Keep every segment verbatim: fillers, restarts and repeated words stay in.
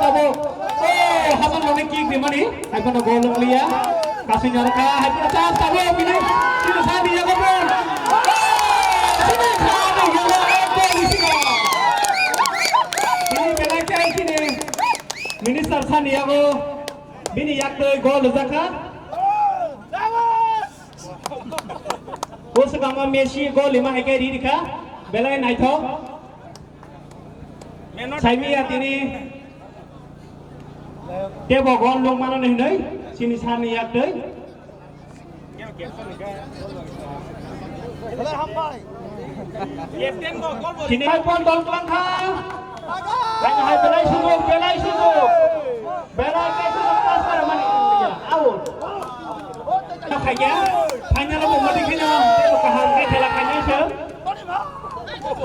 Abo, oh, Hasan Lone kick rimani, hai phano goal wng liya. Kasing Narka, hai phano chance abo, bini, bini sani yago ball. Oh, bini sani yago, ekdom bisingo. Bini penalty ai sini, Minister sani yago, bini yaktwi goal rwjakha. O swkangma Messi goal lima hai khe ri rikha, belai naithok. Saimiya tini tebo goal nukmano hinwi chini sani yaktwi. Chini hai pon dol twlang kha. Hai hai belai sujok, belai sujok. Belai khe sujok pass kare mani. Out. Khaikya, final o mati kheno, kaham khe khela khainai se.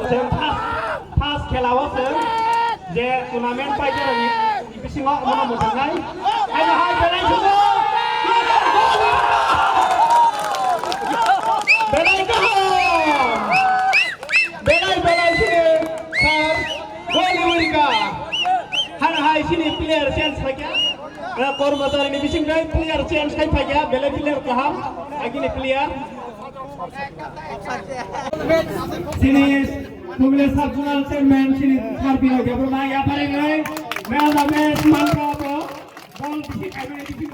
Chwng first, first khela o chwng je tournament paijak ni bisingo mono muthungnai. Haino hai belai sugo. Belai kaham. Belai belai sini sir. Goli wirika. Haino hai sini player change khaikya. Kormachari ni bising bai player change khai phaikya, belai player kaham. Agini player. Sini Kumle Sub Zonal Chairman sini Sarbino Debbarma yaphari nai man of the match mantra bo bol bisi kaimani